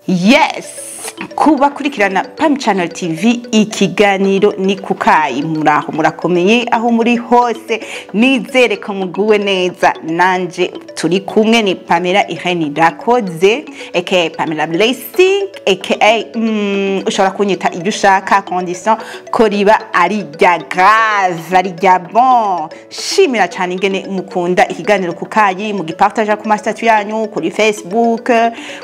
Yes, kubakurikirana Pam Channel TV, ikiganiro ni kukayi. Muraho, murakomeye aho muri hose, nizere ko muguwe neza. Nanje turi kumwe ni Pamela Irene Rakoze, aka Pamela Blessing, aka ushobora kunyita ibyo ushaka, condition ko riba ari rya grave, ari rya bon. Shimira cyane ingene mukunda ikiganiro kukayi, mugipartaja ku ma statut yanyu kuri Facebook,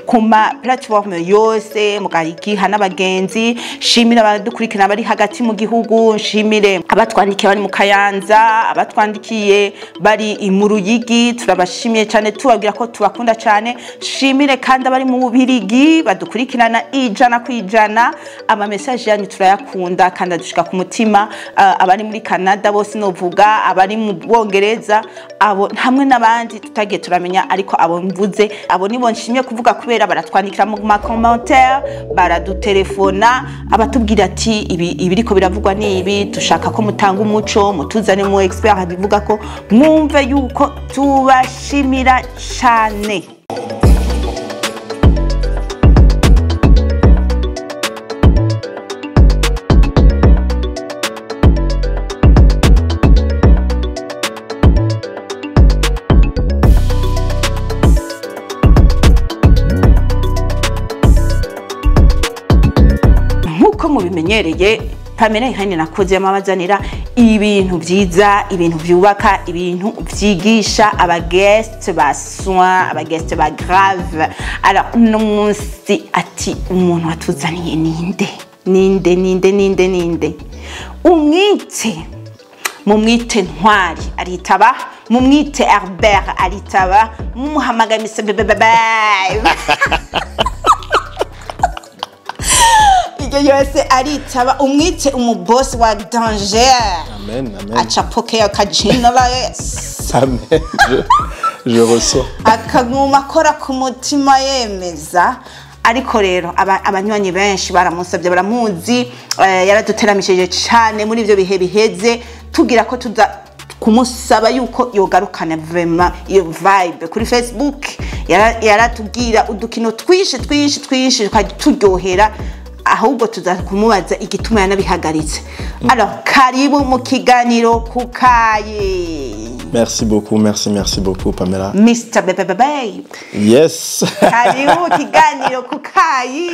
ku ma platform yose, mukayigiha n'abagenzi. Shimira abadukurikirana bari hagati mu gihugu, shimire abatwandikiye bari mu Kayanza, abatwandikiye bari mu Ruyigi, turabashimiye cyane, tubabwira ko tubakunda cyane. Shimire kandi abari mu Bubirigi badukurikirana 100%, ama message yanyu turayakunda kandi adushika ku mutima. Abari muri Canada bose novuga, abari mu Bwongereza, abo hamwe n'abandi tutagiye turamenya, ariko abo mvuze abo nibo nshimye kuvuga kubera baratwandikira mu ma commentaire, baradutelefona, abatubwira ati ibi ibiriko biravugwa ni ibi, dushaka ko mutanga umuco, mutuzane mu expert abivuga, ko mwumve yuko tubashimira cyane. Nk'uko mubimenyereye, Pamela Irene nakoze yamabazanira ibintu byiza, ibintu byubaka, ibintu byigisha, aba guest ba soin, aba guest ba grave. Alors uno munsi ati umuntu watuzaniye ninde, ninde, ninde, ninde, ninde? Umwite, mumwite Ntwari aritaba, mumwite Herbert aritaba, mumuhamagaye Mr. Bebe iryo yose aritaba, umwite umubosi wa danger. Amen, amen. Aca pokea kajina la Yesu. Amen. Je reçois. Akaguma akora ku mutima yemeza. Ariko rero abanywanyi benshi baramusabye, baramuzi, yaraduteramishije cyane muri ibyo bihe biheze, tugira ko tuza kumusaba yuko yogarukana vraiment iyo vibe kuri Facebook. Yaratubwira udukino twinshi twinshi twinshi turyohera, ahubwo tuza kumubaza igituma yanabihagaritse. Alors karibu mu kiganiro kukayi. Merci beaucoup, merci, merci beaucoup, Pamela. Mr. Bebe Babe. Yes. Karibu mu kiganiro kukayi.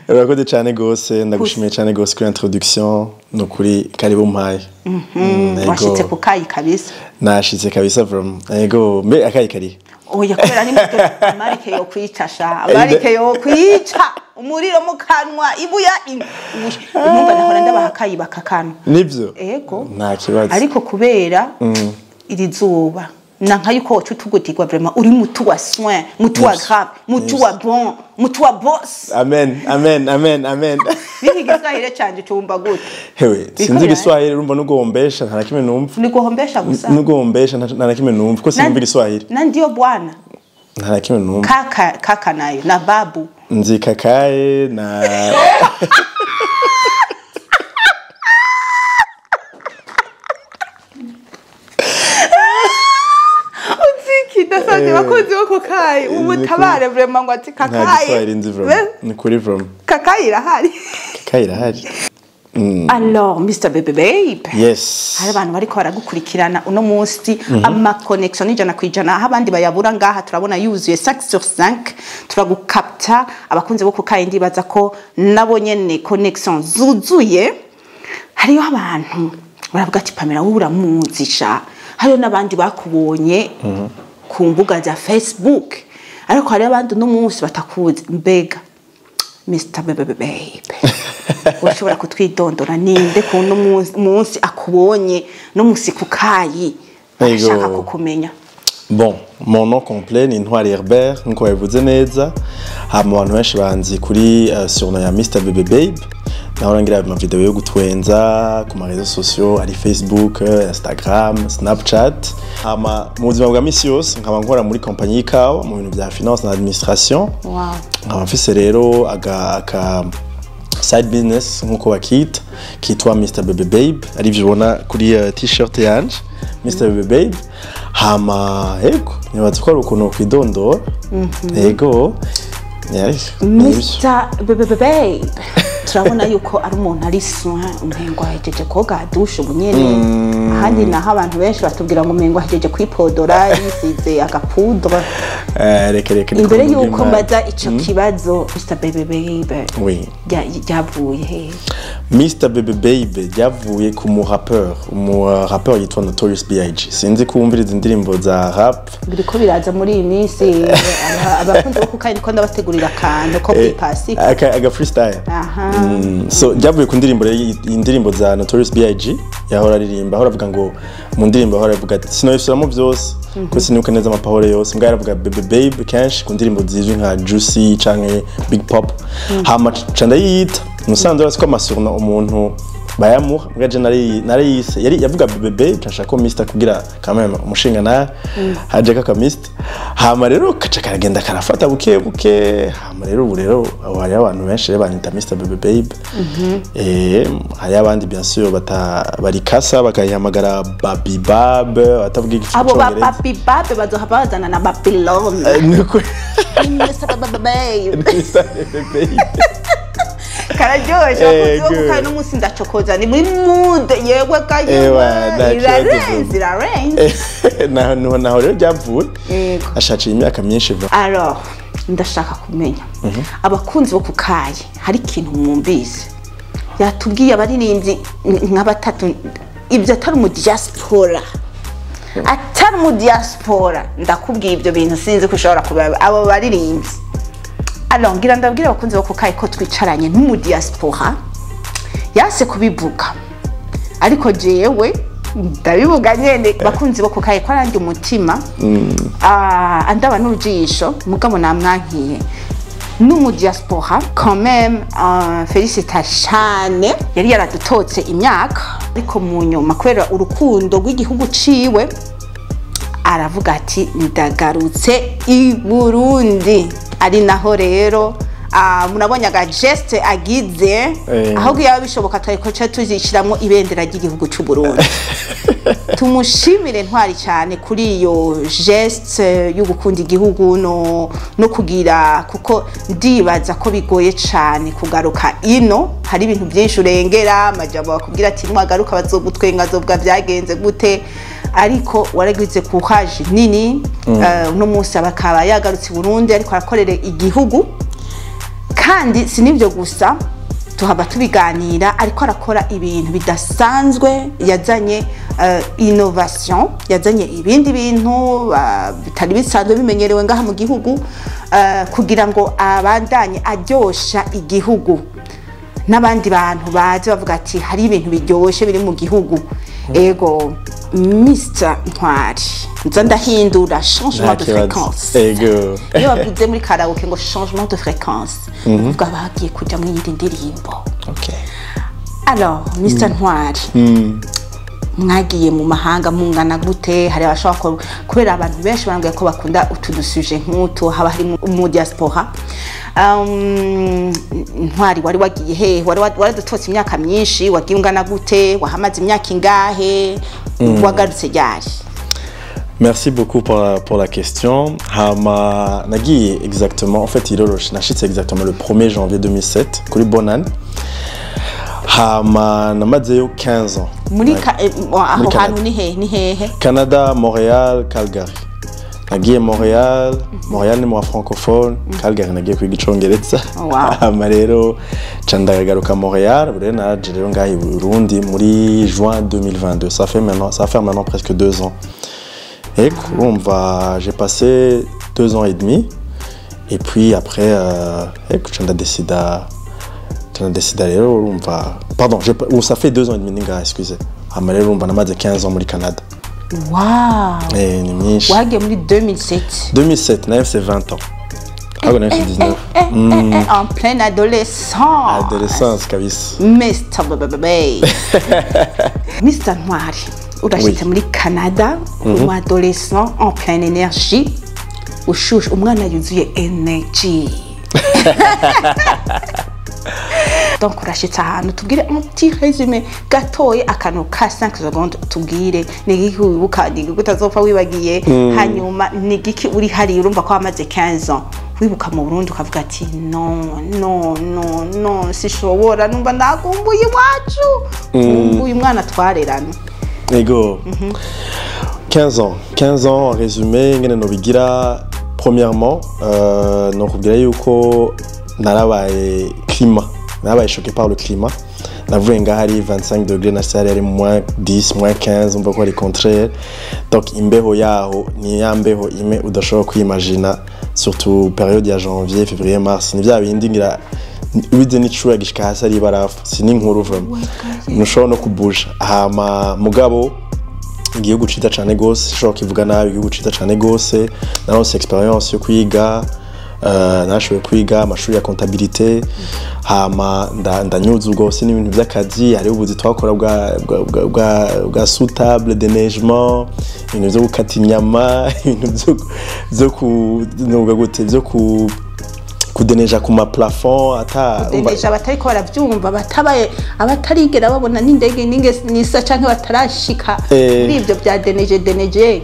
Urakoze cyane gose, ndagushimiye cyane gose kuri introduction, no kuri karibu mpaye. Washitse kukayi kabisa. Nashitse kabisa from. Ego, mbe akayi kari? Oya, kubera ni muto, amarike yo kwica sha, amarike yo kwica. Umuriro mu kanwa, ibuya numva nahora ndabaha akayi bakakanwa. Nivyo? Ego. Nta kibazo. Ariko kubera iri zuba nanka yuko wacu tugutirwa vraiment uri mutu wa soin, mutu wa grave, mutu wa bon, mutu wa boss. Amen, amen, amen, amen. Niki giswahili canje cumba gute? Hewe, sinzi igiswahili, urumva nugombesha nta na kimwe numva. Ni guhombesha gusa. Nugombesha nta na kimwe numva ko sinumva igiswahili. Na ndio bwana. Nta na kimwe numva. Kaka, kaka nayo na babu. Nzi kakaye na Uziki ndasabye bakunzi bo kukayi umutabare vraiment ngo ati Nta kakayi. giswahili nzi vraiment. Ni kuri vraiment. Kakayi irahari. Kakaye irahari. Alors Mr. Bebe Babe. Yes. Hari abantu bariko baragukurikirana uno munsi, ama connection 100%, aho abandi bayabura ngaha turabona yuzuye 5 sur 5, turagukapta. Abakunzi bo kukayi ndibaza ko nabo nyene connection zuzuye. Hariyo abantu baravuga ati Pamela wowe uramuzi sha, hariyo n'abandi bakubonye ku mbuga za Facebook, ariko hari abandi uno munsi batakuzi. Mbega Mr. Bebe Babe, ushobora kutwidondora? Ninde ku no munsi akubonye no munsi kukayi ashaka kukumenya? Bon, mon nom complet ni Ntwari Herbert, nkuko babivuze neza. Hama abantu benshi banzi kuri surnom ya Mr. Bebe Babe. Nahora ngira ama video yo gutwenza ku ma réseaux sociaux, ari Facebook, Instagram, Snapchat. Hama mu buzima bwa misi yose nkaba nkora muri compagnie y'ikawa mu bintu vya finance na administration. Nkaba mfise rero aka side business nkuko bakita, kitwa Mr. Bebe Babe, arivyo ubona kuri t-shirt yanje, Mr. Bebe Babe. Hama ego nibaza ko ari ukuntu kwidondora. Ego. Yes, nibyo. Mr Babe, turabona yuko ari umuntu ari soin, umengo ahejeje koga douche ubu nyene. Ahandi naho abantu benshi batubwira ngo umengo ahejeje kwipodora, yisize agapoudre. Reka reka. Imbere yuko mbaza ico kibazo, Mr Baby Baby Oui. ryavuye he? Mr Baby Baby ryavuye ku mu rappeur, umu rappeur yitwa Notorious B.I.G. Sinzi ko wumviriza indirimbo za rap. Biriko biraza muri iyi minsi. Abakunzi bo kukayi, niko ndabategurira akantu ko kwipasika. Aga freestyle. Aha. So ryavuye ku ndirimbo rero, indirimbo za Notorious B.I.G. yahora aririmba, ahora avuga ngo mu ndirimbo ahora avuga ati, sinabisubiramo byose ko sinibuka neza amaparoles yose, mbwa yaravuga "baby babe" kenshi ku ndirimbo zizwi nka Juicy canke Big Pop. Hama ca ndayiyita. Musanzwe urasi ko amasurnoms umuntu bayamuha, mbwa je nariyise. Yari yavuga "baby babe", nshaka ko Mr kugira quand même umushinga na haje kaka Mr. Hama rero kaca karagenda karafata buke buke. Hama rero ubu rero aho hariho abantu benshi rero banyita Mr Baby Babe. Hariho abandi bien sûr bata barikasa bakayihamagara Baby Bab, batavuga Abo ba icongereza. Babi Babe bazohava bazana na Babylon. Nuko Mr Baby Babe. Mr Baby Babe. Kararyoshe, abakunzi bo Good. kukayi. N'umunsi ndacokoza, ni muri mood yewe ga yewe. Ewa, nta kibazo. Irarenze, irarenze. Naho rero ryavuye. Yego. Ashaciye imyaka myinshi va. Alors, ndashaka kumenya, abakunzi bo kukayi, hari ikintu mwumvise yatubwiye, abaririmbyi nka batatu, ibyo atari mu diaspora, atari mu diaspora. Ndakubwiye ibyo bintu, sinzi ko ushobora kuba abo baririmbyi. Alors, ngira ndabwire abakunzi bo kukayi ko twicaranye n'umu diaspora yase kubivuga, ariko jewe ndabivuga nyene, bakunzi bo kukayi, ko arandi umutima. Andaba n'urujisho, mugabo namwankiye n'umu diaspora quand même. Félicitations cyane, yari yaradutotse imyaka, ariko mu nyuma kubera urukundo rw'igihugu ciwe aravuga ati ndagarutse i Burundi. Ari naho rero murabonye aga geste agize. Ahubwo yaba bishoboka twari ko tuzishyiramo ibendera ry'igihugu cy'u Burundi. Tumushimire Ntwari cyane kuri iyo geste yo gukunda igihugu no kugira, kuko ndibaza ko bigoye cyane kugaruka ino, hari ibintu byinshi urengera, amajambo bakubwira ati nwagaruka bazogutwenga, azobwa byagenze gute, ariko waragize courage nini. Uno munsi akaba yagarutse i Burundi, ariko arakorera igihugu. Kandi si n'ibyo gusa, tuhaba tubiganira, ariko arakora ibintu bidasanzwe. Yazanye innovation, yazanye ibindi bintu bitari bisanzwe bimenyerewe ngaha mu gihugu, kugira ngo abandanye aryosha igihugu n'abandi bantu baje bavuga ati hari ibintu biryoshe biri mu gihugu. Ego, Mr Ntwari, nza ndahindura, changement de Nta kibazo. fréquence. Ego. Iyo bavuze muri karaoke ngo changement de fréquence, uvuga bagiye kuja mu yindi ndirimbo. Okay. Alors, Mr Ntwari, mwagiye mu mahanga mungana gute? Hari abashobora kubera abantu benshi barambwira ko bakunda utu dusujets nk'utu haba hari mu diaspora. Ntwari, wari wagiye hehe? Wari waradutotse imyaka myinshi. Wagiye ungana gute? Wahamaze imyaka ingahe? Wagarutse ryari? Merci beaucoup pour la question. Hama, nagiye exactement, en fait, iroroshe, nashitse exactement le 1er janvier 2007, kuri Bonane. Hama, namazeyo 15 ans. Muri aho Muri Canada. hantu ni hehe, ni hehe? Canada, Montréal, Calgary. Nagiye Montréal, Montréal ni mu francophone, Calgary nagiye kwiga icongereza. Wow. Hama rero ca ndagaruka Montréal, ubu rero naraje rero ngaha i Burundi muri juin 2022. Ça fait maintenant presque 2 ans. Et urumva, j'ai passé 2 ans et demi. Et puis après, ca ndadesida rero urumva, pardon, ou ça fait 2 ans et demi ningaha, excusez. Hama rero urumva namaze 15 ans muri Canada. Wow. Ni myinshi. Wagiye muri 2007? 2007, nayo c'est 20 ans. Ahubwo nayo c'est 19. En pleine adolescence. Adolescence kabisa. Mr. Baby. Mr. Ntwari, urashitse Oui. muri Canada, umu adolescent en pleine énergie, ushushe, umwana yuzuye energy. Donc urashitse ahantu, tubwire un petit résumé gatoyi, akantu ka 5 secondes, tubwire ni igiki wibuka, ni igiki utazopfa wibagiye, hanyuma ni igiki uri hariya, urumva ko wamaze 15 ans. Wibuka mu Burundi ukavuga ati: "No, no, no, no, sishobora, numva ndakumbuye iwacu, nkumbuye umwana twarerana"? Ego. 15 ans. 15 ans en résumé, ngene nobigira, premièrement, nokubwira yuko narabaye climat. Narabaye choqué par le climat. Navuye ngaho ari 25 degrés, nashitse hari moins 10, moins 15, umva ko ari contraire. Donc imbeho yaho ni ya mbeho imwe udashobora kwimagina, surtout période ya janvier, février, mars. Ni vya bindi ngira ubize n'icura gishika hasi ari ibarafu, si n'inkuru vraiment. Ntushobora no kubuja. Hama mugabo igihugu ciza cane gose, ushobora kivuga nabi, igihugu ciza cane gose. Naronse expérience yo kwiga, narashoboye kwiga amashuri ya comptabilité, hama ndanyuza rwose n'ibintu by'akazi. Hariho ubuzi twakora bwa sous table, déneigement, ibintu vyo gukata inyama, ibintu vyo ku novuga gute, vyo ku kudeneja ku ma plafond ata Deneje, abatariko baravyumva, batabaye, abatarigera babona n'indege n'inge nisa canke batarashika muri ivyo bya déneiger déneiger.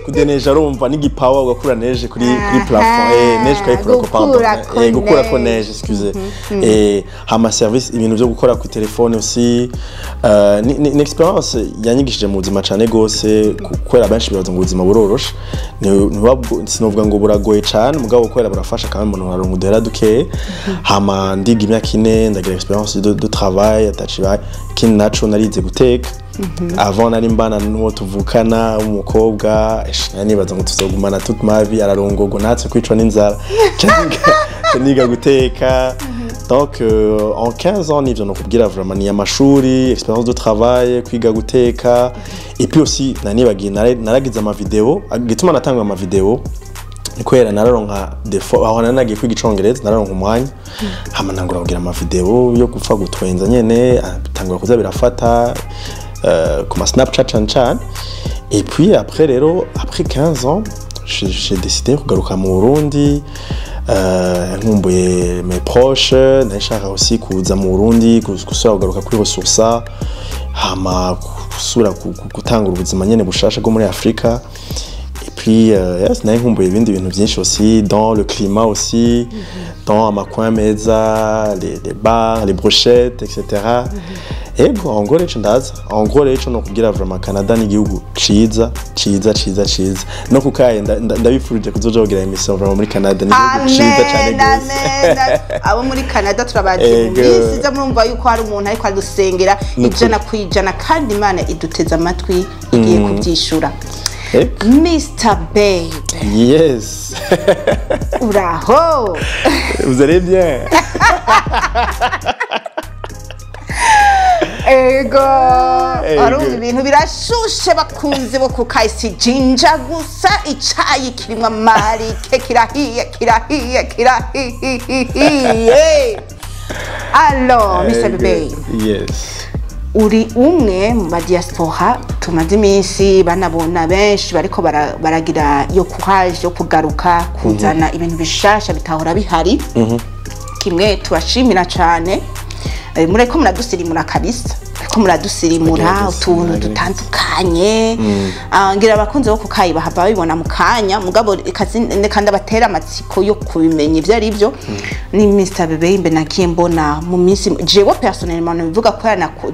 Kudeneja, urumva n'igipawa ugakura neige kuri plafond, neige ukayikurako, pardon. Gukurako. Gukurako neige. Neige, excusez. Hama service, ibintu byo gukora ku telefone aussi, ni expérience yanyigishije mu buzima cane gose, kubera benshi bibaza ngo ubuzima buroroshe. Sinovuga ngo buragoye cane, mugabo kubera burafasha kandi umuntu araronka uduhera dukeye. Hama ndiga imyaka 4, ndagira expérience de travail atacibaye. Ikindi naco, narize guteka. Avant nari mbana n'uwo tuvukana w'umukobwa. Nari nibaza ngo tuzogumana toute ma vie, ararongorwa natwe kwicwa n'inzara. Ca niga guteka. Donc en 15 ans nivyo nokubwira vraiment, ni amashuri, expérience de travail, kwiga guteka, et puis aussi nanibagiye naragize ama vidéo. Gituma natanga ama vidéo ni kubera nararonka defo aho nari nagiye kwiga icongereza, nararonka umwanya, hama ntangura kugira ama vidéo yo gupfa gutwenza nyene, bitangura kuza birafata ku ma Snapchat cane cane. Et puis après rero, après 15 ans, j'ai décidé kugaruka mu Burundi, nkumbuye mes proches, nashaka aussi kuza mu Burundi gusubira kugaruka kuri ressources, hama gusubira gutangura ubuzima nyene bushasha bwo muri Afrika. Et puis yes, nari nkumbuye ibindi bintu byinshi aussi, dans le climat aussi, dans amacoin meza, les bars, les brochettes, etc. Ego, en gros rero ndaza, en gros rero no kubwira vraiment, Canada ni igihugu ciza, ciza, ciza, ciza. No kukaye ndabifurije kuzoja kugira émission vraiment muri Canada, ni igihugu ciza cane Amen. gose. Amen. Abo muri Canada turabagiye mu Ego. minsi iza, murumva yuko hari umuntu ariko adusengera Nukuri. 100%, kandi Imana iduteze amatwi, igiye kubyishura. Ego. Mr Babe. Yes. Uraho? Vous allez bien? Ego. Ego. Arumva ibintu birashushe, bakunze bo ku kahise jinja gusa, icayi kirimwo amarike, kirahiye, kirahiye, kirahiye. Alors, Mr Ego. Babe, Yes. uri umwe mu ba diaspora tumaze iminsi banabona benshi bariko baragira iyo courage yo kugaruka kuzana ibintu bishasha bitahora bihari. Kimwe tubashimira cane, mureko muradusirimura kabisa, mureko muradusirimura Mugerageza, utuntu mugerageza. dutandukanye. Ah, ngira abakunzi bo kukayi bahava babibona mu kanya, mugabo reka ndabatera amatsiko yo kubimenya ivyo ari byo. Ni Mr Bebe imbe nagiye mbona mu minsi, jewe personnellement bivuga ko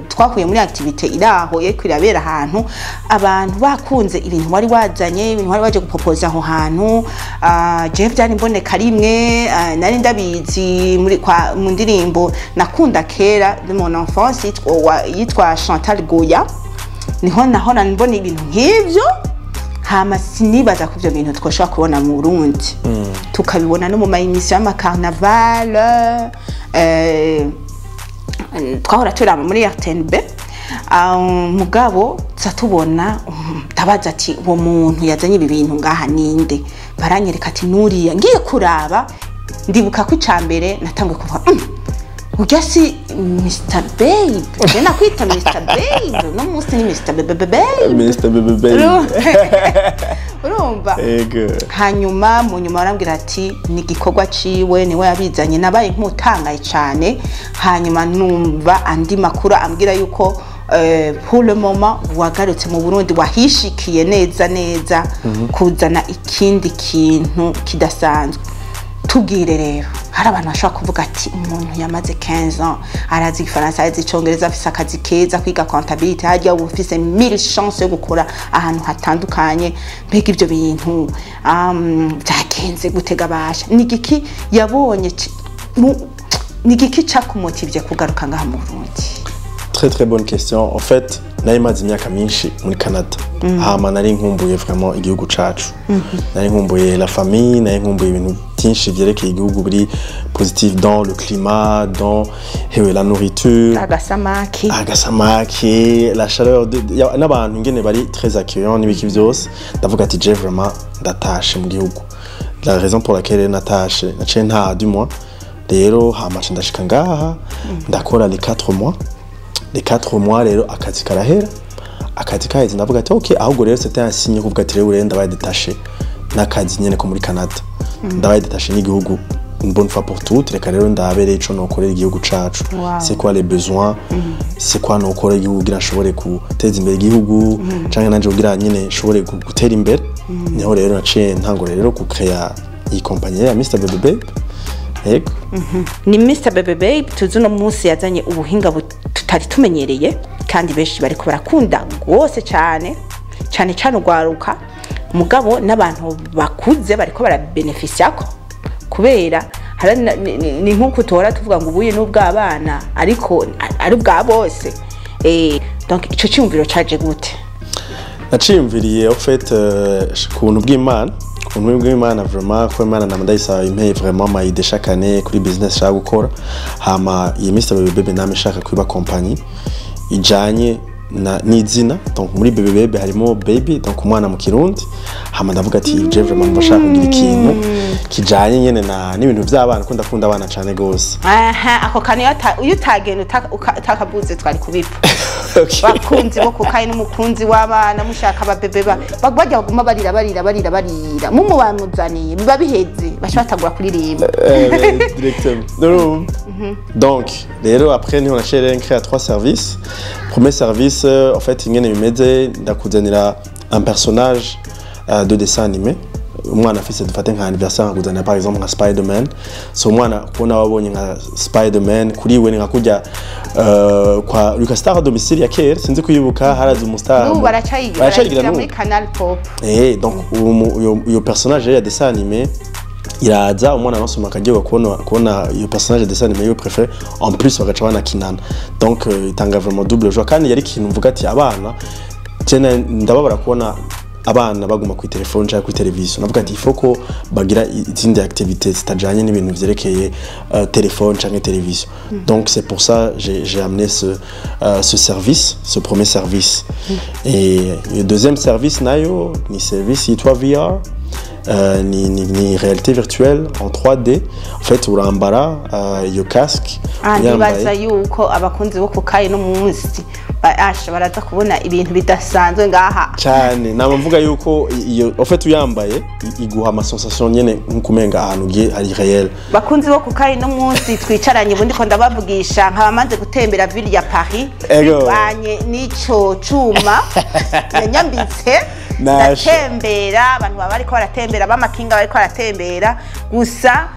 twahuye muri activité iraho yariko irabera ahantu, abantu bakunze ibintu wari wazanye, ibintu wari waje gupopoza aho hantu. Jewe byari mboneka rimwe, nari ndabizi muri kwa mu ndirimbo nakunda kera de mon enfance yitwa Chantal Goya, niho nahora mbona ibintu nk'ivyo. Hama sinibaza ko ivyo bintu twoshobora kubona mu Burundi, tukabibona no mu ma émission y'amacarnaval, twahora turaba muri RTNB. Mugabo tuza tubona, ndabaza ati: "Uwo muntu yazanye ibi bintu ngaha ninde?" Baranyereka ati: "Nuriya." Ngiye kuraba, ndibuka ko ica mbere natanguye kuvuga: "Urya si Mr Babe?" Je nakwita Mr Babe, no munsi ni Mr Babe Babe. Mr Baby Baby. Urumva? Ego. Hanyuma mu nyuma barambwira ati ni igikorwa ciwe, niwe yabizanye. Nabaye nk'utangaye cyane. Hanyuma numva andi makuru ambwira yuko Pour le moment wagarutse mu Burundi, wahishikiye neza neza kuzana ikindi kintu kidasanzwe. Tubwire rero, hari abantu bashobora kuvuga ati umuntu yamaze 15 ans, arazi igifaransa, arazi icongereza, afise akazi keza, kwiga comptabilité harya uba ufise mille chance yo gukora ahantu hatandukanye. Mbega ibyo bintu byagenze gutega basha? Ni igiki yabonye ni igiki cakumotivye kugaruka ngaha mu Burundi? Très très bonne question. En fait, nari maze imyaka myinshi muri Canada. Hama nari nkumbuye vraiment igihugu cacu. Nari nkumbuye la famille, nari nkumbuye ibintu byinshi vyerekeye igihugu biri positif, dans le climat, dans hewe la nourriture. Agasamaki. Agasamaki, la chaleur n'abantu ingene bari très accueillant n'ibiki byose. Ndavuga ati je vraiment ndatashe mu gihugu. La raison pour laquelle natashe, naciye ntaha du moins. Rero hama nca ndashika ngaha, ndakora les 4 mois. Les 4 mois rero akazi karahera. Akazi kaheze, ndavuga ati ok, ahubwo rero c'était un signe kuvuga ati rero ndabaye détaché n'akazi nyene ko muri Canada, ndabaye détaché n'igihugu une bonne fois pour toutes. Reka rero ndabereye ico nokorera igihugu cacu. C'est quoi les besoins, c'est quoi nokora igihugu kugira nshobore guteza imbere igihugu, canke nanje kugira nyene nshobore gutera imbere. Niho rero naciye ntangura rero gucrea iyi compagnie ya Mr Baby Babe, yego. Ni Mr Baby Babe tuzi uno munsi yazanye ubuhinga tutari tumenyereye, kandi benshi bariko barakunda rwose, cyane cyane cyane urwaruka, mugabo n'abantu bakuze bariko barabenefisiyako, kubera hari ni nk'uko tuhora tuvuga ngo ubuye n'ubw'abana, ariko ari ubwa bose. Donc ico cyumviro caje gute? Naciyumviriye en fait ku buntu bw'Imana, ku buntu bw'Imana vraiment, ko Imana nama ndayisaba impeye vraiment ma idée chaque année kuri business nshaka gukora. Hama iyi Mr Baby Baby nama ishaka kuba compagnie ijanye na n'izina. Donc muri Baby Baby harimo baby, donc umwana mu Kirundi. Hama ndavuga ati je vraiment ndashaka kugira ikintu kijanye nyene na n'ibintu vy'abana, ko ndakunda abana cane gose. Aha, ako kantu iyo utagenda utakabuze twari kubipfa. Bakunzi bo kukayi n'umukunzi w'abana, mushaka ababebe bajya baguma barira barira barira barira, mumubamuzaniye biba biheze, baca batangura kuririmba. Directement. Non. Donc, rero après niho naciye rero créer trois services. Premier service, en fait ingene bimeze, ndakuzanira un personnage de dessin animé. Umwana afise, dufate nka anniversaire, nkakuzanira par exemple nka Spider-Man. So umwana kubona wabonye nka Spider-Man, kuri we ni nka kurya kwa Lucas Star à domicile ya kera, sinzi kuyibuka, haraza umustar. N'ubu baracayigira. Baracayigira Barayigira n'ubu. Muri Canal Pop. Donc uyo personnage ya dessin animé iraza, umwana aronsoma akaryoherwa kubona iyo personnage ya dessin animé yiwe préféré, en plus bagaca banakinana. Donc itanga vraiment double joie, kandi yari ikintu mvuga ati abana je ndababara kubona abana baguma kuri telefone cyangwa kuri televiziyo. Navuga ati il faut ko bagira izindi activités zitajanye n'ibintu vyerekeye telefone cyangwa televiziyo. Donc c'est pour ça j'ai amené ce service, ce premier service. Et le deuxième service nayo ni service yitwa VR, ni réalité virtuelle en 3D. En fait urambara iyo casque uyambaye. Ndibaza yuko abakunzi bo kukayi no munsi asha baraza kubona ibintu bidasanzwe ngaha. Cyane, nama mvuga yuko iyo en fait uyambaye iguha ama sensation nyene nkumenga ahantu ugiye ari réel. Bakunzi bo kukayi, no munsi twicaranye ubundi ko ndabavugisha nkaba maze gutembera ville ya Paris bivanye n'ico cuma yanyambitse. Nashe. Ndatembera, abantu baba bariko baratembera, b'amakinga bariko baratembera gusa.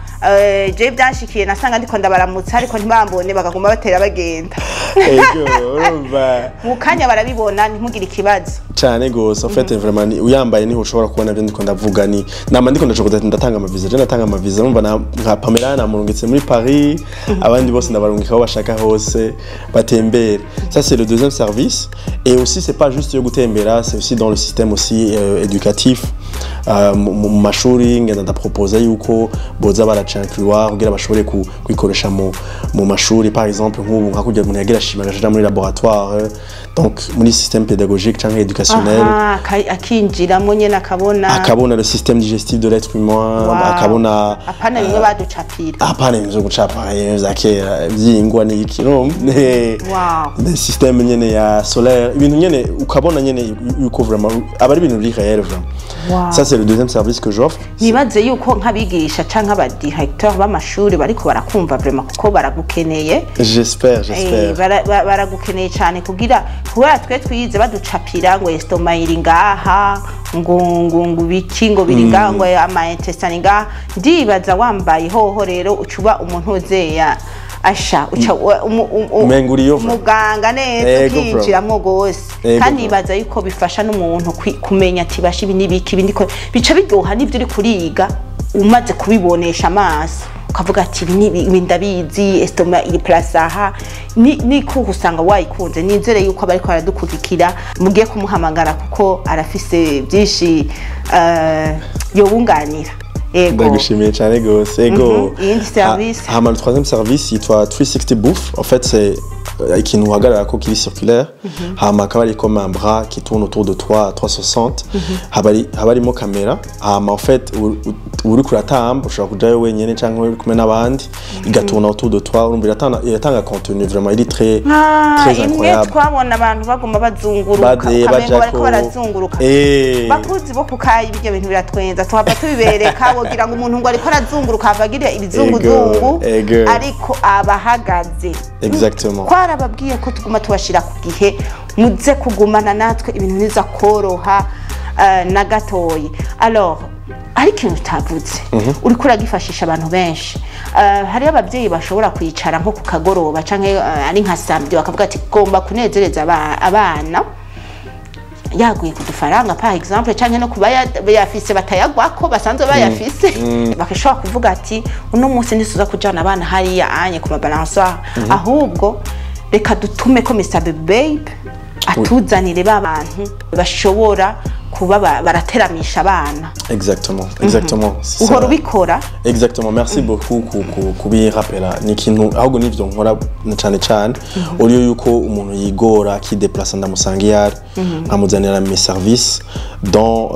Je byanshikiye nasanga ndiko ndabaramutsa, ariko ntibambone, bakaguma batera bagenda. Ego, urumva. Mu kanya barabibona, ntimugire ikibazo. Cyane gose. En fait vraiment uyambaye niho ushobora kubona ibyo ndiko ndavuga. Ni nama ndiko ndacokoza ati ndatanga amaviza, je ndatanga amaviza. Urumva nka Pamela namurungitse muri Paris, abandi bose ndabarungika aho bashaka hose batembere. Ça c'est le deuxième service. Et aussi c'est pas juste yo gutembera, c'est aussi dans le système aussi éducatif. Mu mashuri ngenda ndaproposa yuko boza baraca inclure kugira bashobore kwikoresha mu mashuri. Par exemple nk'ubu nka kugira umuntu yagira chimie agaca aja muri laboratoire, donc muri système pédagogique canke éducationnel. Aha, akinjiramo nyene akabona. Akabona le système digestif de l'être humain. Akabona. Apana bimwe baducapira. Apana ibintu vyo gucapa, ibintu vya kera vy'ingwa n'iki, no. Le système nyene ya solaire, ibintu nyene ukabona nyene yuko vraiment aba ari ibintu biri réel vraiment. Ça c'est le deuxième service que j'offre. Nibaze yuko nk'abigisha canke abadirecteur directeur b'amashuri bariko barakumva vraiment, kuko baragukeneye. J'espère, j'espère. Baragukeneye cyane, kugira kubera twe twize baducapira ngo estomac iri ngaha, ngo biki, ngo biri ngaha, ngo ama intestin ngaha. Ndibaza wambaye hoho rero ucuba umuntu uzeya asha uca Umenga uriyo vraiment. Muganga neza. Ego, Ukinjiramo gose. Ego, Kandi bro. ibaza yuko bifasha n'umuntu kumenya ati basha ibi n'ibiki, ibi ndiko bica biryoha n'ibyo uri kuriga umaze kubibonesha amaso, ukavuga ati ibi ni ibi ndabizi, estomac iri place aha, ni ko usanga wayikunze. Nizere yuko abariko baradukurikira mugiye kumuhamagara, kuko arafise byinshi yobunganira. Ego. Ndagushimiye cyane gose, ego. Iyindi service? Hama le troisième service yitwa 360 Booth. En fait, c'est ikintu uhagarara ko kiri circulaire, hama akaba ari comme un bras qui tourne autour de toi à 360, haba harimo caméra. Hama en fait uriko uratamba, ushobora kujayo wenyene canke uri kumwe n'abandi, igatourna autour de toi. Urumva iratanga contenu vraiment iri très Ah, très imwe incroyable. Twabona abantu baguma bazunguruka, Bade ukamengo bariko bajako barazunguruka. Bakuzi bo kukayi, ibyo bintu biratwenza, tuhava tubibereka, wogira ngo umuntu ngo ariko arazunguruka, hava agira ibizunguzungu, Ego, ego. ariko aba ahagaze. Exactement. Twarababwiye ko tuguma tubashira ku gihe, muze kugumana natwe, ibintu ntiza koroha na gatoyi. Alors, hari ikintu utavuze, uriko uragifashisha abantu benshi. Hariyo ababyeyi bashobora kwicara nko ku kagoroba canke ari nka samedi, bakavuga ati gomba kunezereza abana, yaguye ku dufaranga par exemple, canke no kuba bayafise batayagwako, basanzwe bayafise, bakashobora kuvuga ati uno munsi ntituza kujana abana hariya anye ku mabalançoire, ahubwo reka dutume ko Mr Babe atuzanire ba bantu bashobora kuba barateramisha abana. Exactement, c'est ça. Uhora ubikora? Exactement, merci beaucoup kubirapela. Ni ikintu ahubwo nivyo nkora na cane cane, uriyo yuko umuntu yigora akideplaça, ndamusanga iyo ari, nkamuzanira mes services, dont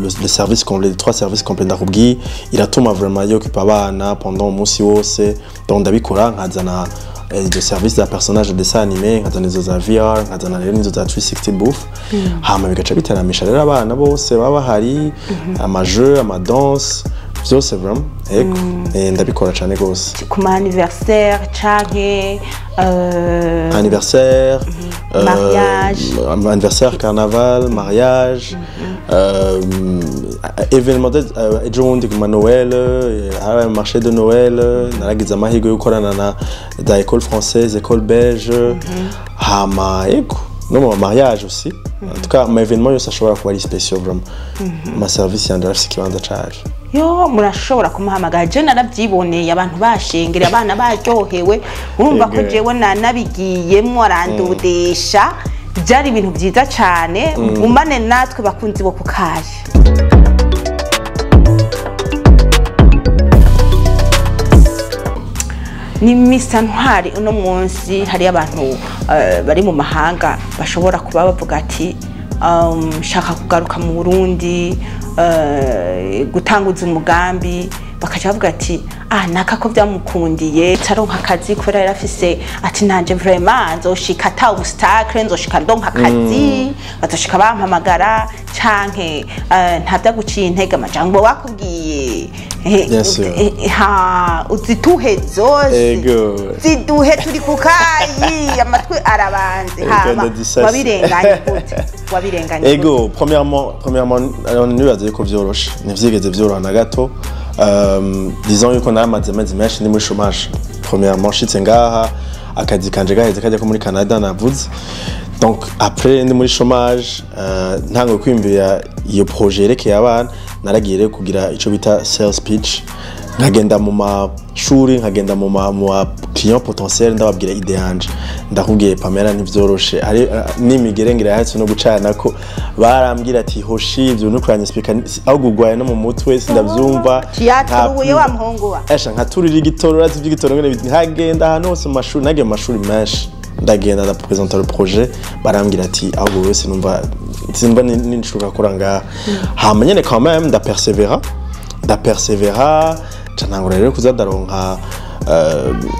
le service complet, les trois services complets ndakubwiye. Iratuma vraiment yoccupa abana pendant umunsi wose. Donc ndabikora, nkazana izo service za personnage de dessin animé, nkazana izo za VR, nkazana rero n'izo za 360 booth. Hama bigaca biteramisha rero abana bose baba bahari, amajeux, amadanse, vyose vraiment. Ego. Ndabikora cane gose. Ku ma anniversaire canke Anniversaire, Mariage. Anniversaire, carnaval, mariage, événement, ejo bundi ku ma Noël, harabaye marché de Noël, naragize amahirwe yo gukorana na za école française, école belge. Hama ego no mu mariage aussi. En tout cas, ama événement yose ashobora kuba ari spécial, vraiment ama service yanje arafise ikibanza caje. Yo, murashobora kumuhamagara. Je narabyiboneye, abantu bashengera, abana baryohewe. Urumva ko Ego. jewe nanabigiyemwo, arandodesha, byari ibintu byiza cyane. Gumane natwe, bakunzi bo kukaye. Ni Mr Ntwari. Uno munsi hariyo abantu bari mu mahanga bashobora kuba bavuga ati shaka kugaruka mu Burundi, gutanguza umugambi, bakaca bavuga ati ah, naka ko byamukundiye taronka akazi kubera yari afise, ati nanje vraiment nzoshika ata obstacle, nzoshika ndonka akazi, bazoshika bampamagara, canke ntabyaguciye intege amajambo bakubwiye? Bien sûr. Ha uzituhe zose. Ego. Ziduhe, turi ku kayi, amatwi arabanze. Ego, Hama ndadisase. wabirenganye gute? Wabirenganye gute? Ego, premièrement, alors nibaze yuko vyoroshe, ntivyigeze vyoroha na gato. Disons yuko naramaze amezi menshi ndi muri chômage. Premièrement, nshitse ngaha, akazi kanje gaheze kajya ko muri Canada navuze. Donc après ndi muri chômage, ntanguye kwiyumvira iyo projet yerekeye abana, naragiye rero kugira ico bita sales pitch, nkagenda mu mashuri, nkagenda mu ma client potentiel, ndababwira idée yanje. Ndakubwiye Pamela, ntivyoroshe. Hari n'imigerengere yahetse no gucana ko barambwira ati hoshi, ivyo nuko uranyexpliqua ahubwo ugwaye no mu mutwe, sindavyumva. Yaturuye wa muhungu wa Esha nkaturira igitoro, urazi ivy'igitoro ngene nkagenda ahantu hose mu mashuri, nagiye mu mashuri menshi, ndagenda ndapresenta le projet, barambwira ati ahubwo wewe sinumva, simba ninshobora gukora ngaha. Hama nyene quand même ndapersevera, ndapersevera, ca ntangura rero kuza ndaronka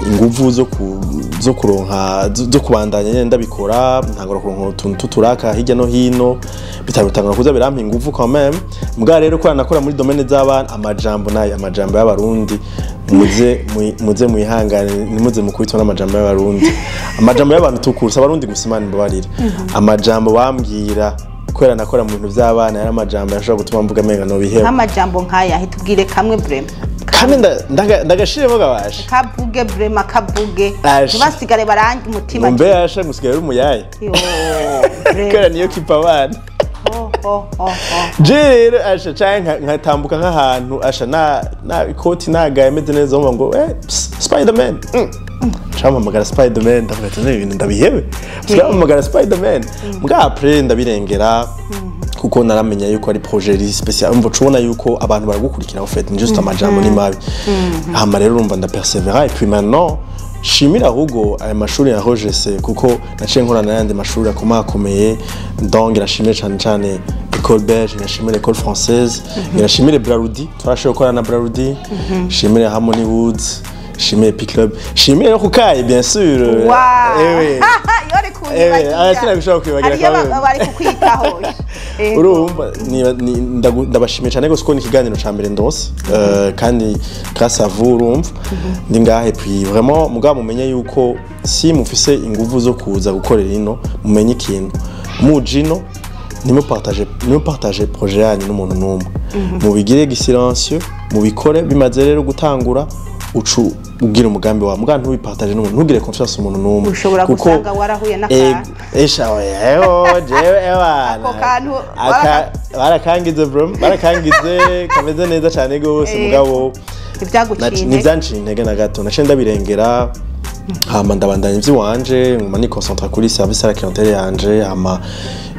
inguvu zo kuronka zo kubandanya nyene ndabikora, ntangura kuronka utuntu tuturaka hirya no hino, bitangura kuza birampa inguvu quand même. Mbwa rero ko nakora muri domaine z'abana, amajambo nayo, amajambo y'abarundi, muze mwihangane, nimuze mukubitwa n'amajambo y'abarundi, amajambo y'abantu tukursa abarundi gusa. Imana imbabarire, amajambo bambwira kubera nakora mu bintu by'abana yari amajambo yashobora gutuma mvuga amenga no biheba. Nk'amajambo nk'aya, tubwire kamwe vraiment. Kamwe ndagashiremo gabasha. Kavuge vraiment, kavuge. Asha. Ntibasigare barange umutima. Mbe yasha ngusigaye uri umuyaye. Yo, kubera niyo kipa abana. Oh, oh, oh, oh. Je rero asha canke nkatambuka nk'ahantu asha na ikoti nagaye meze neza, bumva ngo Spiderman, campamagara Spiderman, ndavuga ati "None ibintu ndabihebe, campamagara Spiderman." Mbwa après ndabirengera kuko naramenya yuko ari projet iri spécial. Umva, ubona yuko abantu baragukurikira, en fait ni juste amajambo ni mabi. Hama rero urumva ndapersevera et puis maintenant shimira ahubwo aya mashuri ya Rogese kuko naciye nkorana n'ayandi mashuri akomakomeye. Donc irashimire cyane cyane École Belge, irashimire École Française, irashimire Brarudi, twarashoboye gukorana na Brarudi, shimire Harmony Woods, shimire P Club, shimire no kukayi bien sûr. Wow. Ewe. Yori kunyibagira. Ah, sinabishobora kwibagira Hariyo kamwe. bari kukwitaho. Ego. Urumva ndabashimiye cyane gose ko ni ikiganiro ca mbere ndose. Kandi grâce à vous urumva ndi ngahe. Puis vraiment mugabo mumenye yuko si mufise inguvu zo kuza gukorera ino, mumenye ikintu muje ino, ntimupartage projet yanyu n'umuntu n'umwe, mubigire silencieux, mubikore. Bimaze rero gutangura, ucu ugira umugambi wawe, mugabo ntubipartage n'umuntu, ntugire confiance umuntu n'umwe. Ushobora gusanga warahuye n'akantu. Esha oya, jewe ewana. Ako kantu Barakangize bro, barakangize kameze neza cyane gose. Mugabo Ntibyaguciye intege? Ntibyanciye intege na gato, naciye ndabirengera, hama ndabandanya ivy'iwanje, nguma niconcentra kuri service à la clientèle yanje, hama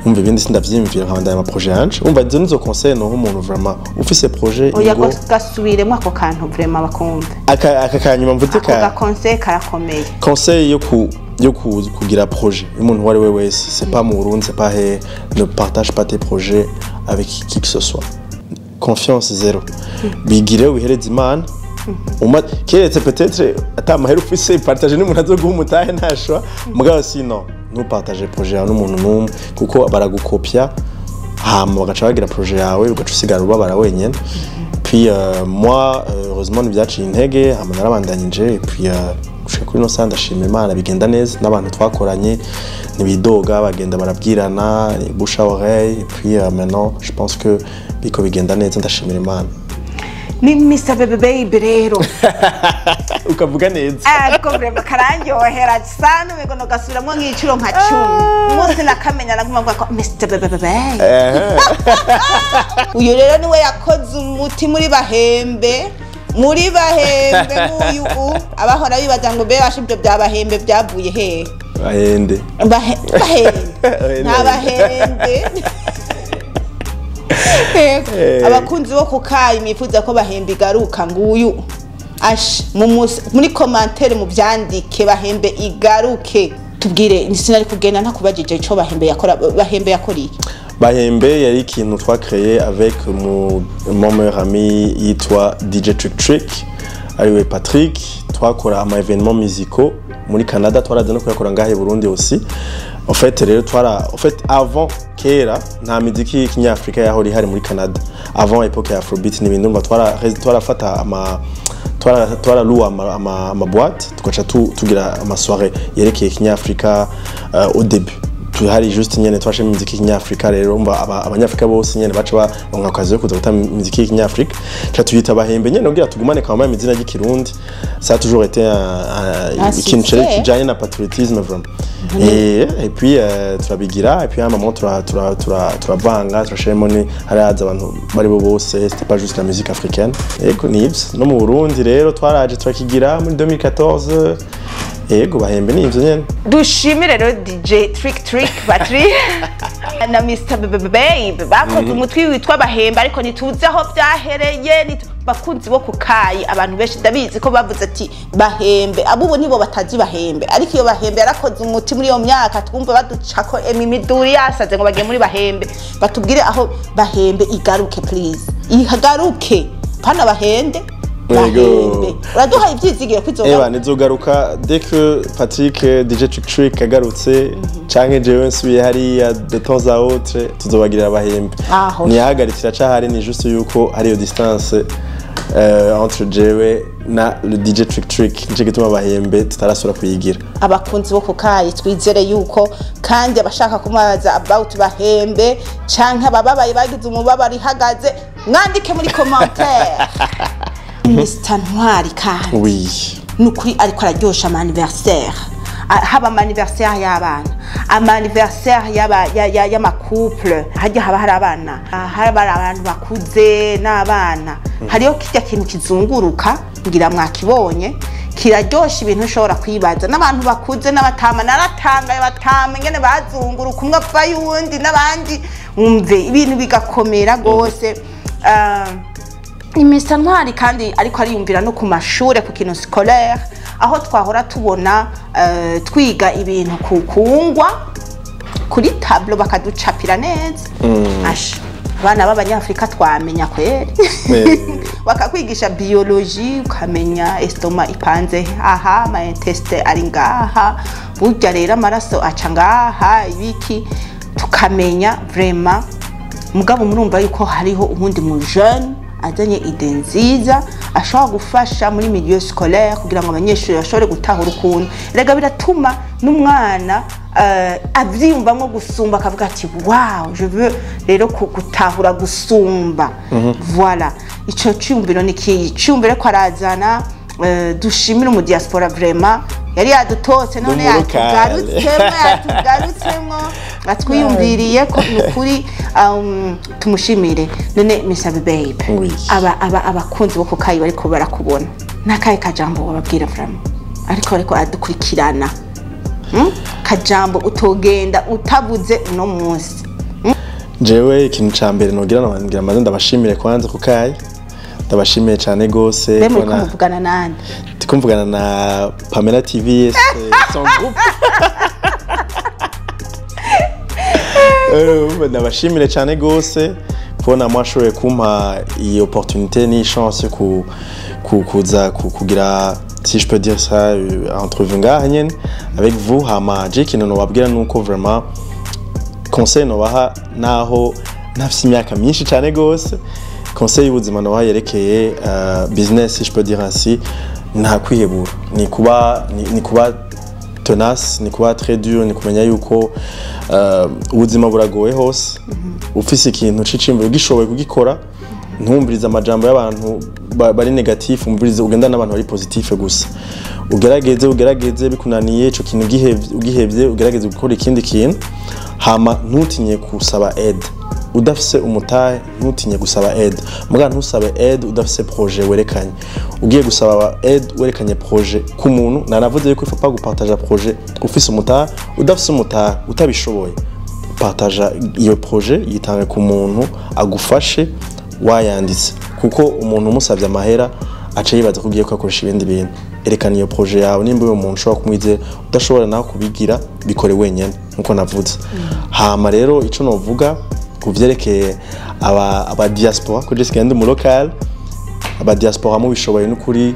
umva ibindi sindavyiyumvira, nkabandanya ama projet yanje. Umva, izo nizo conseil noha umuntu vraiment ufise projet. Oya. Ingo. Gasubiremo ako kantu vraiment bakumve. Aka kanyuma mvuze Ako ka gaconseil karakomeye. Conseil yo kugira projet umuntu uwo ari we wese, c'est pas mu Burundi, c'est pas he, ne partage pas tes projets avec qui que ce soit. Confiance zéro, bigire wihereze Imana. Uma keretse peut-être ata mahera ufise, partage n'umuntu azoguha umutahe ntashwa. Mugabo sinon ntupartage projet yawe n'umuntu n'umwe kuko baragukopya, hama bagaca bagira projet yawe, ugaca usigara ubabara wenyene. Puis moi, heureusement ntibyaciye intege, hama narabandanyije et puis gushika kuri ino saha ndashima Imana bigenda neza, n'abantu twakoranye ntibidoga, bagenda barabwirana bouche à oreille et puis maintenant je pense que biko bigenda neza, ndashimira Imana. Ni Mr Bebe Baby rero. Ukavuga neza. Ariko vraiment karandyohera sana, umengo nogasubiramo nk'icuro nka 10. Umunsi nakamenya naguma mvuga ko Mr Bebe Baby. Uyu rero niwe yakoze umuti muri Bahembe, muri Bahembe nk'uyu abahora bibaza ngo mbe basha ibyo bya Bahembe byavuye hehe? Bahende. Bahembe nta Bahembe. Yego. Abakunzi bo kukayi mwifuza ko Bahembe igaruka, nguyu ash muri commentaire mubyandike, Bahembe igaruke. Tubwire, sinari kugenda ntakubajije ico Bahembe yakora. Bahembe yakora iki? Bahembe yari ikintu twacréé avec mon meilleur ami yitwa DJ Trick Trick, ariwe Patrick. Twakora ama événements musicaux muri Canada, twaraza no kuyakora ngahe i Burundi aussi. En fait rero twara, en fait avant kera nta miziki y'ikinyafrika yahora ihari muri Canada avant époque ya Afrobeat n'ibindi. Umva, twarafata ama twaraluwa ama boîte, tugaca tugira ama soirée yerekeye kinyafrika. Au début tuhari juste nyene twashima imiziki y'ikinyafrika. Rero umva, abanyafrika bose nyene baca baronka akazi yo kuza gutamba imiziki y'ikinyafrika, ca tuyita Bahembe nyene kugira tugumane quand même izina ry'ikirundi. Ça a toujours été Un ikintu succès. Kijanye na patriotisme vraiment. Et puis turabigira et puis à un moment turavanga, turashiramo ni haraza abantu bari bo bose, c'était pas juste la musique africaine. Ego, nivyo no mu Burundi rero twaraje turakigira muri 2014. Ego, Bahembe nivyo nyene. Dushimire rero DJ Trick Trick Patrick na Mr Babe Babe bakoze umutwi witwa Bahembe, ariko ntituzi aho byahereye. Bakunzi bo kukayi, abantu benshi ndabizi ko bavuze ati Bahembe, abubu nibo batazi Bahembe, ariko iyo Bahembe yarakoze umuti muri iyo myaka. Twumva baducako imiduri yasaze ngo bagiye muri Bahembe. Batubwire aho Bahembe igaruke, please, igaruke pana Bahende. Bahembe, uraduhaye ivyizigiro ko izogaruka? Eba, nizogaruka dès que Patrick DJ Trick Trick agarutse canke jewe nsubiye hariya, de temps à autre tuzobagirira Abahembe. Aho. Ntiyahagaritse, iracahari, ni juste yuko hariyo distance entre jewe na le DJ Trick Trick, nico gituma Abahembe tutarasubira kuyigira. Abakunzi bo kukayi, twizere yuko kandi abashaka kumubaza about Bahembe canke abababaye bagize umubabaro ihagaze, mwandike muri commentaire. Mr Ntwari kandi nukuri ariko araryosha ama anniversaire. Haba ama anniversaire y'abana, ama anniversaire y'ama couple, hajya haba hari abana, haba hari abantu bakuze n'abana, hariyo kirya kintu kizunguruka, ngira mwakibonye, kiraryosha ibintu ushobora kwibaza, n'abantu bakuze n'abatama. Naratangaye batama ingene bazunguruka, umwe apfa uwundi n'abandi, wumve ibintu bigakomera rwose. Mr Ntwari kandi ariko ariyumvira no ku mashure, ku kintu scolaire, aho twahora tubona twiga ibintu ku kungwa kuri tableau bakaducapira neza. Asha, abana b'abanyafrika twamenya kweri. Bakakwigisha biologie, ukamenya estomac ipanze aha, ama intestin ari ngaha, burya rero amaraso aca ngaha, ibiki, tukamenya vraiment. Mugabo murumva yuko hariho uwundi mu jeune azanye idée nziza ashobora gufasha muri milieu scolaire kugira ngo abanyeshuri bashobore gutahura ukuntu. Rega biratuma n'umwana avyiyumvamwo gusumba, akavuga ati: "Wow, je veux rero gutahura gusumba." Voilà, ico ciyumviro ni kiyi ciyumviro ko arazana. Dushimire umu diaspora vraiment yari yadutotse, none N'umurukale. yatugarutsemo, atwiyumviriye ko ni ukuri, tumushimire. None Mr Babe, Oui. aba abakunzi bo kukayi bariko barakubona, n'akahe kajambo wababwira vraiment ariko adukurikirana? Kajambo utogenda utavuze uno munsi? Jewe ikintu ca mbere nogira, ngira maze ndabashimire kwanza kukayi, ndabashimiye cyane gose. Mbe muriko kubona- muvugana nande? Ndikumvugana na Pamela TV et son groupe. Ndabashimire cyane gose kubona mwashoboye kumpa iyi opportunité ni chance kuza kugira, si je peux dire ça, entrevue ngaha nyene avec vous. Hama je ikintu nobabwira nuko vraiment conseil nobaha, naho ntafise imyaka myinshi cyane gose, conseil y'ubuzima nobaha yerekeye business, si je peux dire ainsi, nta kwihebura, ni kuba tenace, ni kuba très dur, ni kumenya yuko ubuzima buragoye hose. Ufise ikintu c'iciyumviro ugishoboye kugikora, ntumvirize amajambo y'abantu bari négatif, umvirize ugenda n'abantu bari positif gusa. Ugerageze, ugerageze, bikunaniye ico kintu ugihevye, ugerageze gukora ikindi kintu. Hama ntutinye gusaba aide. Udafise umutahe, ntutinye gusaba aide. Muga ntusabe aide udafise projet werekanye. Ugiye gusaba aide werekanye projet ku muntu, nanavuze yuko il faut pas gupartager projet ufise umutahe. Udafise umutahe, utabishoboye, partager iyo projet, yitange ku muntu agufashe wayanditse, kuko umuntu umusavye amahera aca yibaza ko ugiye kuyakoresha ibindi bintu. Erekana iyo projet yawe nimba uyo muntu ushobora kumwizera. Udashobora nawe kubigira, bikore wenyene nkuko navuze. Hama rero ico novuga ku vyerekeye aba diaspora, ko je sigaye ndi mu local, aba diaspora mubishoboye n'ukuri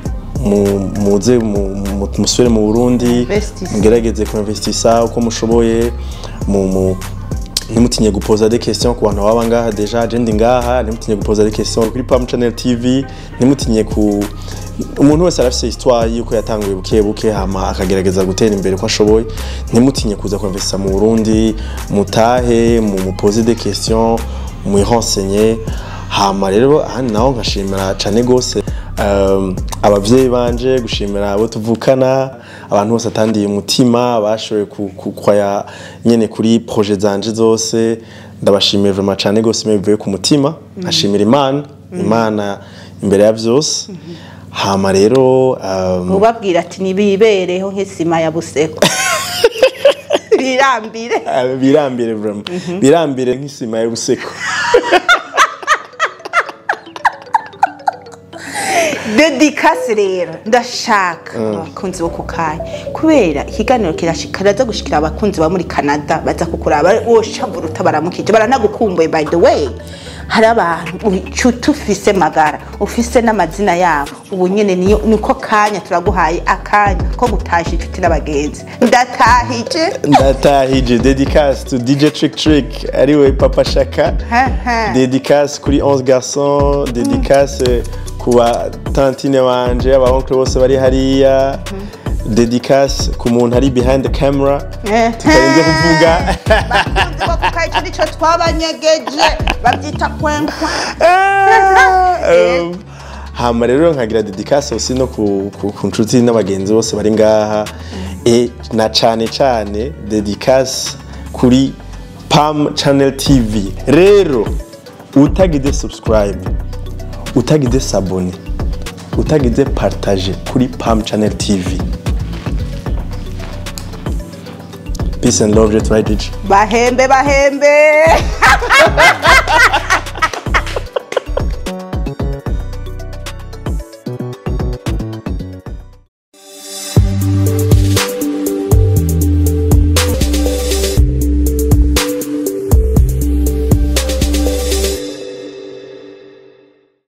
muze musubire mu Burundi. Investisse. Mugerageze kuinvestisa uko mushoboye, ntimutinye gupoza des questions ku bantu baba ngaha déjà. Je ndi ngaha, ntimutinye gupoza des questions kuri Pam Channel TV, ntimutinye. Ku umuntu wese arafise histoire yuko yatanguye buke buke, hama akagerageza gutera imbere uko ashoboye. Ntimutinye kuza kuinvestisa mu Burundi, mutahe, mu mupoze des questions, mwirenseigner. Hama rero ahandi naho nkashimira cane gose abavyeyi banje, gushimira abo tuvukana, abantu bose atandiye umutima, bashoboye kukwaya nyene kuri projet zanje zose. Ndabashimiye vraiment cane gose bivuye ku mutima. Nkashimira Imana, Imana imbere ya vyose. Hama rero ubabwira ati nibibereho nk'isima ya Buseko, birambire. Birambire vraiment, birambire nk'isima ya Buseko. Dédicace rero, ndashaka abakunzi bo kukayi, kubera ikiganiro kirashika gushikira abakunzi ba muri Canada baza kukuraba, woshavura utabaramukije, baranagukumbuye by the way. Hari abantu inshuti ufise magara, ufise n'amazina yabo. Ubu nyene niyo niko kanya turaguhaye, akanya ko gutasha inshuti n'abagenzi. Ndatahije. Ndatahije, dédicace to DJ Trick Trick, ariwe Papa Shaka. Dédicace kuri 11 garçons, dédicace ku ba tantine banje, aba oncle bose bari hariya, dédicace ku muntu ari behind the camera tutarinze kuvuga. Bakunzi bo kuko ico nico twabanyegeje, babyita kwenkwe. Hama rero nkagira dédicace aussi no ku nshuti n'abagenzi bose bari ngaha, e na cane cane dédicace kuri Pam Channel TV. Rero utagize subscribe, utagize s'abonner, utagize partage kuri Pam Channel TV, peace and love. Just right it. Bahembe, bahembe.